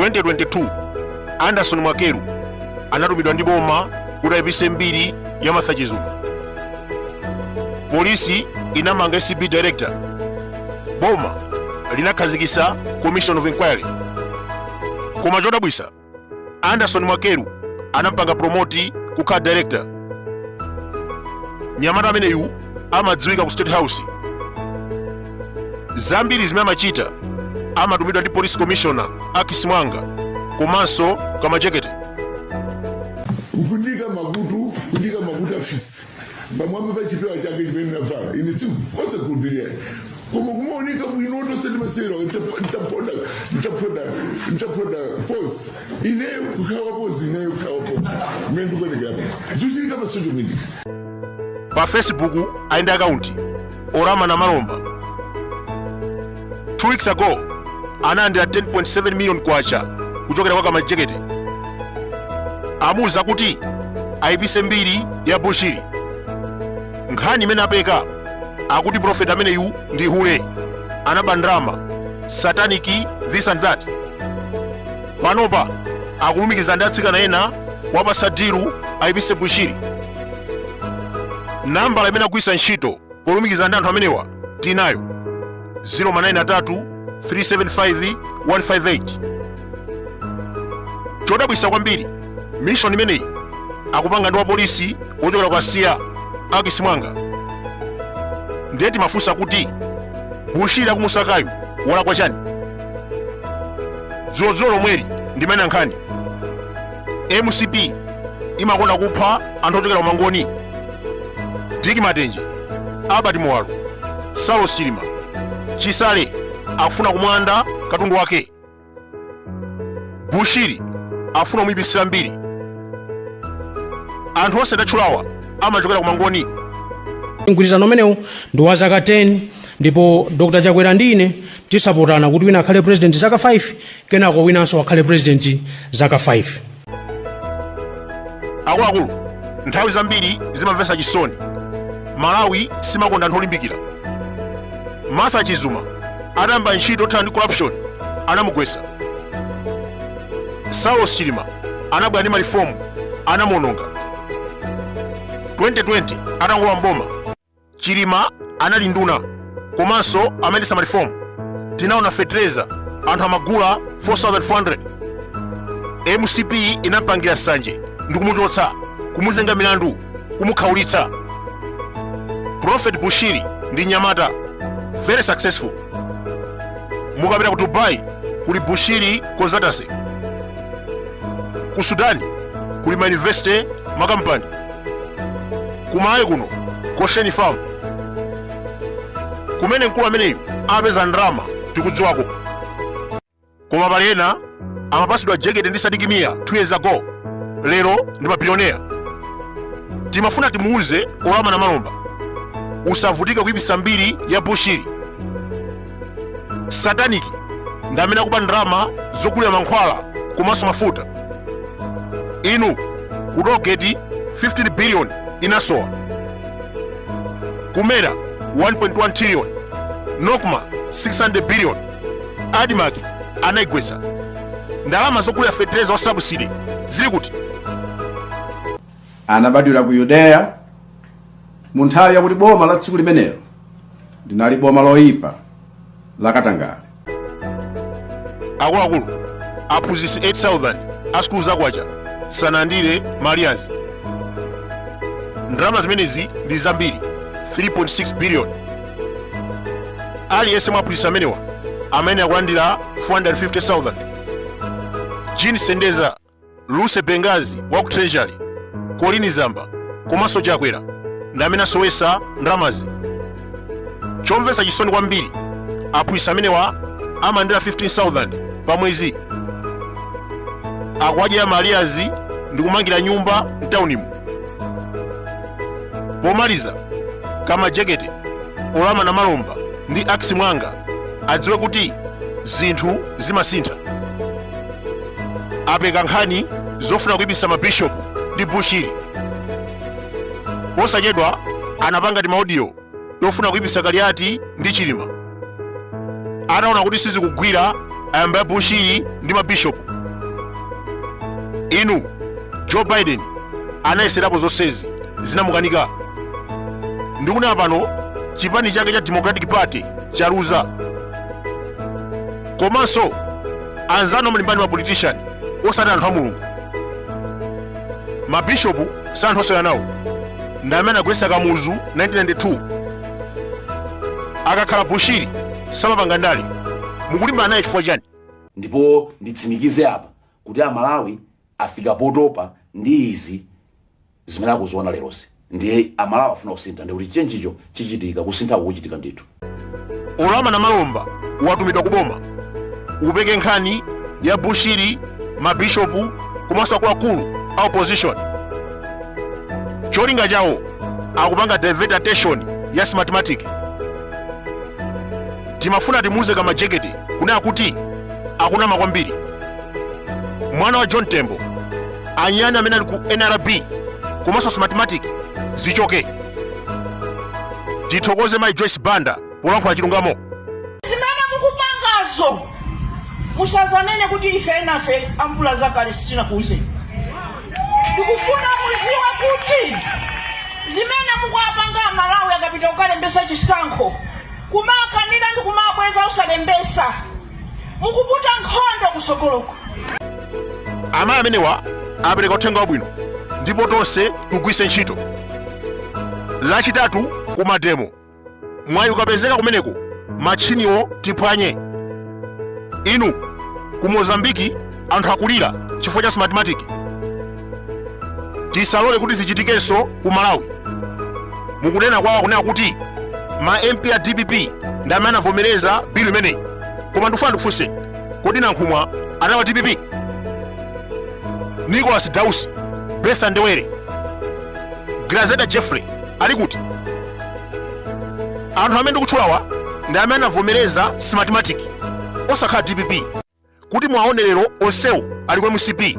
2022 Anderson Mwakeru anatumidwa ndi boma kuti ayipise mbiri ya Martha Chizuma. Polisi inamanga ACB director. Boma linakhazikisa commission of inquiry. Koma chodabwisa, Anderson Mwakeru anampanga promote kukhala director. Nyamata ameneyu amadziwika ku State House. Zambiri zimene amachita amatumidwa ndi police commissioner Akis Mwanga komanso Kamajekete. Kundika makutu, kundika makutu afisi pamwamba pa chipewa chake chimene navala, ine sikhoza kukhulupirira, koma kumaoneka bwino. Tonse ndimasewera ntaponda, ntaponda, ntaponda pose, ineyo kukhawa pose, ineyo kukhawa pose mmene ndikuonekera pa zikuchitika pa social media. Pa Facebook ali ndi akaunti Orama na Malomba. 2 weeks ago analandira 10.7 million kwacha kuchokera kwa Kamajekete. Amuuza kuti ayipise mbiri ya Bushiri. Nkhani imene apeka akuti prophet ameneyu ndi hule, anaba ndalama, satanic, this and that. Panopa akulumikiza ndi atsikana ena kuwapasa deal ayipise Bushiri. Nambala imene agwiritsa ntchito polumikiza ndi anthu amenewa tinayo, 093 375 158. Chodabwisa kwambiri, mission imeneyi akupanga ndi wapolisi wochokera kwa Siya Akis Mwanga. Ndiye timafunsa kuti Bushiri akumusakayu walakwa chani? Dzulodzulo lomweli ndimene nkhani MCP imakonda kupha anthu ochokera kumangoni. Dick Matenje, Albert Muwalo, Saulos Chilima, Chisale akufuna kumulanda katundu wake. Bushiri afuna kumuyipisira mbiri. Anthu onse ndatchulawa amachokera kumangoni. Mgwirizano umenewu ndi wa zaka 10, ndipo Dr Chakwera ndi ine tisapotana kuti wina akhale president zaka 5, kenako winanso akhale president zaka 5. Akuluakulu, nthawi zambiri zimamvetsa chisoni, Malawi simakonda anthu olimbikira. Martha Chizuma atayamba ntchito yothana ndi corruption, anamugwetsa. Saulos Chilima anabwera ndi ma reform, anamuononga. 2020 atangolowa mboma, Chilima anali nduna komanso amayendetsa ma reform. Tinaona fetereza anthu amagula 4400. MCP inampangira nsanje ndi kumuchotsa, kumuzenga milandu, kumukhaulitsa. Prophet Bushiri ndi nyamata very successful. Mukapita ku Dubai kuli Bushiri Consultancy, ku Sudan kuli ma university, makampani. Kumalawi kuno Gosheni Farm, kumene mkulu ameneyu amapeza ndalama tikudziwako. Koma pali ena amapasidwa jekete ndi Sidik Mia 2 years ago, lero ndi mabilioneya. Timafuna timuuze Olama na Malomba, usavutike kuyipisa mbiri ya Bushiri. Satanic ndi amene akuba ndalama zogulira mankhwala komanso mafuta. Inu, ku tollgate 15 billion inasowa, ku MERA 1.1 trillion, NOCMA 600 billion, ADMARC anayigwetsa. Ndalama zogulira fetereza wa subsidy zili kuti? Anabadwira ku Yudeya mu nthawi yakuti boma la tsiku limenelo linali boma loyipa lakatangale. Akuluakulu, aphunzitsi 8000 a sukulu zakwacha sanalandire ma arrears. Ndalama zimenezi ndi zambiri, 3.6 billion. Aliyense mwa aphunzitsi amenewa amene akulandira 450,000. Jean Sendeza, Lucy Bengazi wa ku Treasury, Colleen Zamba komanso Chakwera ndi amene asowesa ndalamazi. Chomvetsa chisoni kwambiri, aphunzitsi amenewa amalandira 15,000 pa mwezi, akuwadyera ma arrears ndi kumangira nyumba mtaunimo. Pomaliza, Kamajekete, Olama na Malomba ndi Akisi Mwanga adziwe kuti zinthu zimasintha. Apeka nkhani zofuna kuibisa mabishopu ndi Bushiri. Posachedwa anapanga tima audio tofuna kuibisa Kaliati ndi Chilima. Ataona kuti sizikugwira, ayamba ya Bushiri ndi mabishopu. Inu, Joe Biden anayeserapo zonsezi, zinamukanika. Ndikunena pano, chipani chake cha Democratic Party chaluza. Komanso anzanu amalimbana ndi mapolitician, osati anthu a Mulungu. Mabishopu si anthu osewera nawo, ndi amene anagwetsa Kamuzu 1992. Akakhala Bushiri samapanga ndale, mukulimbana naye chifukwa chani? Ndipo nditsimikize apa kuti Amalawi afika potopa ndi izi zimene akuziona lerozi. Ndiye Amalawi afuna kusintha, ndikuti chenjicho chichitika, kusinthako kuchitika ndithu. Olama na Malomba watumidwa kuboma upeke nkhani ya Bushiri, mabishopu komanso akuluakulu a opposition. Cholinga chawo akupanga divert attention ya Smartmatic. Timafuna timuuze Kamajekete kunena kuti akunama kwambiri. Mwana wa John Tembo, anyani amene ali ku NRB komanso Smartmatic zichoke. Tithokoze Mai Joyce Banda polankhula chilungamo. Zimene mukupangazo, musazanene kuti ife enafe amvula zakale sitinakuuzeni. Ndikufuna muziwe kuti zimene mukuwapanga Amalawi akapita kukalembesa chisankho, kumakanira ndi kumabweza osalembesa, mukuputa nkhondo kusogoloko. Amayi amenewa apereka uthenga wabwino ndipo tonse tigwiritse ntchito. Lachitatu ku mademo, mwayi ukapezeka kumeneko, matchiniwo tiphwanye. Inu, ku Mozambiki anthu akulira chifukwa cha Smartmatic. Tisalole kuti zichitikenso ku Malawi. Mukunena kwawo kunena kuti ma MP a DPP ndi amene anavomereza bilu imeneyi, koma ndikufuna ndikufunse, kodi Nankhumwa anali wa DPP? Nicholas Dausi, Bertha Ndewere, Grazeda Jeffrey ali kuti? Anthu amene ndikutchulawa ndi amene anavomereza Smartmatic, osakhala DPP. Kuti mwaone lero onsewo ali ku MCP.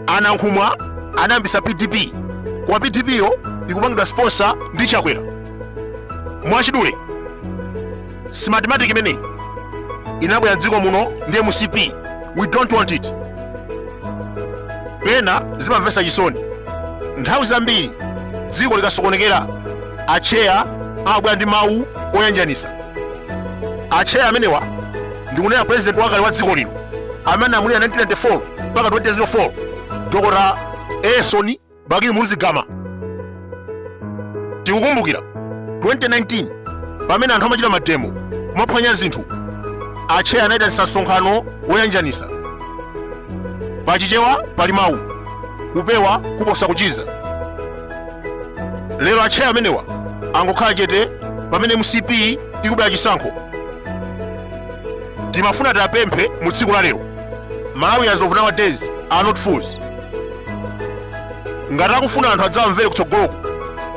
Anankhumwa anayambisa PDP, koma PDP yo ikupangidwa sponsor ndi Chakwera. Mwachidule, Smartmatic imeneyi inabwera mdziko muno ndi MCP. We don't want it. Pena zimamvetsa chisoni, nthawi zambiri dziko likasokonekera, acheya amabwera ndi mawu oyanjanisa. Acheya amenewa ndikunena president wakale wa dziko lino amene analamulira 1994 mpaka 2004, Dr Eson Bakili Muluzi Gama. Tikukumbukira 2019 pamene anthu amachita mademo kumaphwanya zinthu, acheya anayitanisa msonkhano woyanjanisa. Pachichewa pali mawu, kupewa kuposa kuchiza. Lero acheya amenewa angokhala chete pamene MCP ikubera chisankho. Timafuna tiapemphe mu tsiku la lero, Malawians of nowadays are not fools. Ngati akufuna anthu adzawamvere kutsogoloko,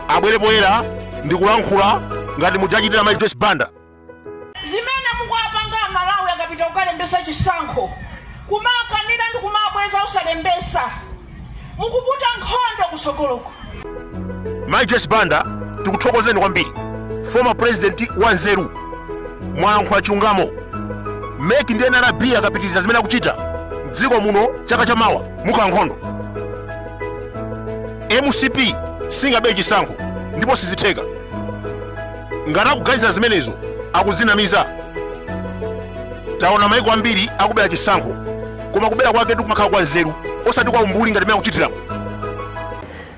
abwere poyera ndi kulankhula ngati mujachitira Mai Joyce Banda. Zimene mukuwapanga Amalawi akapita kukalembesa chisankho, kumakanira ndi kumabweza osalembesa, mukuputa nkhondo kusogoloko. Mai Joyce Banda, tikuthokozeni kwambiri, former president wa nzeru, mwalankhula chilungamo. MEC ndi NRB akapitiriza zimene akuchita mdziko muno, chaka chamawa mukhala nkhondo. MCP singabe chisankho ndipo sizitheka. Ngati akuganiza zimenezo, akudzinamiza. Taona maiko ambiri akubera chisankho, koma kubera kwake tikumakhala kwa nzeru, osati kwa umbuli ngati mmene akuchitiramu.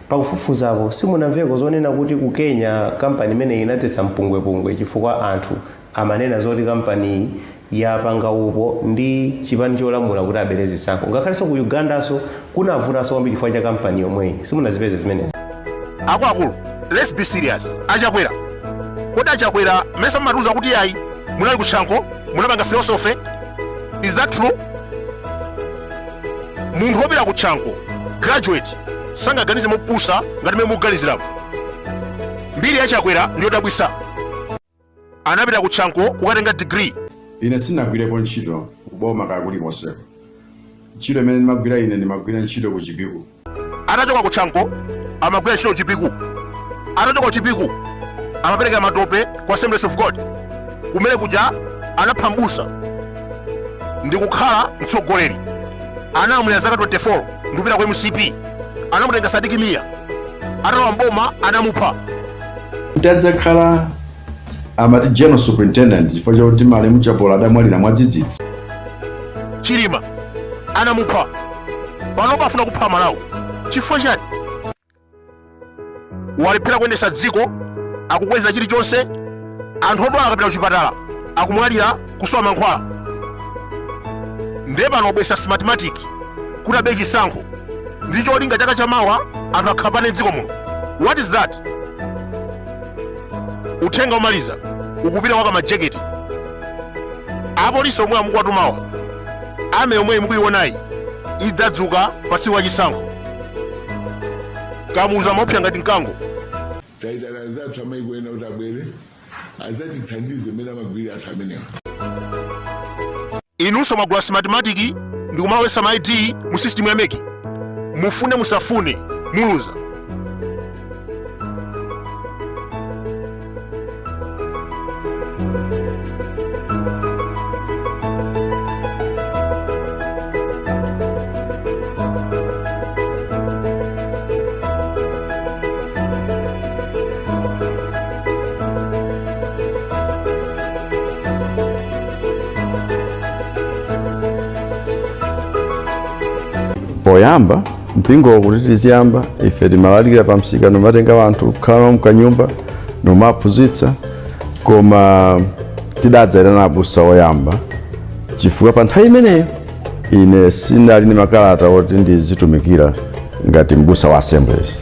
Pakufufuzako simunamveko zonena kuti ku Kenya kampani imeneyi inadzetsa mpungwepungwe chifukwa anthu amanena zoti kampaniyi yapanga upo ndi chipani cholamula kuti abere zisankho? Ngakhalenso ku Ugandanso kunavutanso kwambiri chifukwa cha kampani yomweyi. Simunazipeze zimenezi? Akuluakulu, let's be serious. Achakwera, kodi Achakwera, mesa mumatiuza kuti yayi, munali ku Chanco, munapanga philosophy? Is that true? Munthu wopita ku Chanco, graduate, sangaganize mopusa ngati mmene mukuganiziramo. Mbiri ya Chakwera ndiyodabwisa. Anapita ku Chanco kukatenga degree. Ine sinagwirepo ntchito kuboma kaya kulikonseko. Ntchito imene ndimagwira ine, ndimagwira ntchito ku Chipiku. Atachoka ku Chanco amagwira ntchito ku Chipiku. Atachoka ku Chipiku amapereka matope ku Assemblies of God. Kumene kuja anapha mbusa ndi kukhala mtsogoleri. Analamulira zaka 24 ndikupita ku MCP. Anamutenga Sidik Mia, atalowa mboma anamupha. Ntadzakhala amati general superintendent chifukwa chakuti malemu Chapola adamwalira mwadzidzidzi. Chilima anamupha. Panopa afuna kupha Malawi chifukwa chani? Walephera kuyendetsa dziko, akukweza chilichonse. Anthu odwala akapita kuchipatala akumwalira kusowa mankhwala. Ndiye pano wabweretsa Smartmatic kuti abe chisankho ndi cholinga chaka chamawa anthu akhapane dziko muno. What is that? Uthenga omaliza ukupita kwa Kamajekete. Apolisi omwe mukuwatumawa, army yomwe mukuionayi idzadzuka pa tsiku la chisankho. Kamuzu amaopsa ngati mkango. Taitana anzathu amaiko ena kuti abwere adzatithandize mmene amagwirira anthu amenewa. Inunso mwagula Smartmatic ndikumalowetsa ma ID mu system ya MEC. Mufune musafune, muluza. Poyamba mpingo kuti tiziyamba, ife timalalikira pa msika, nomatenga anthu kukhala nawo mkanyumba nomaphunzitsa, koma tidadzayitana abusa oyamba chifukwa pa nthawi imeneyo ine sinali ndi makalata oti ndizitumikira ngati mbusa wa Assemblies.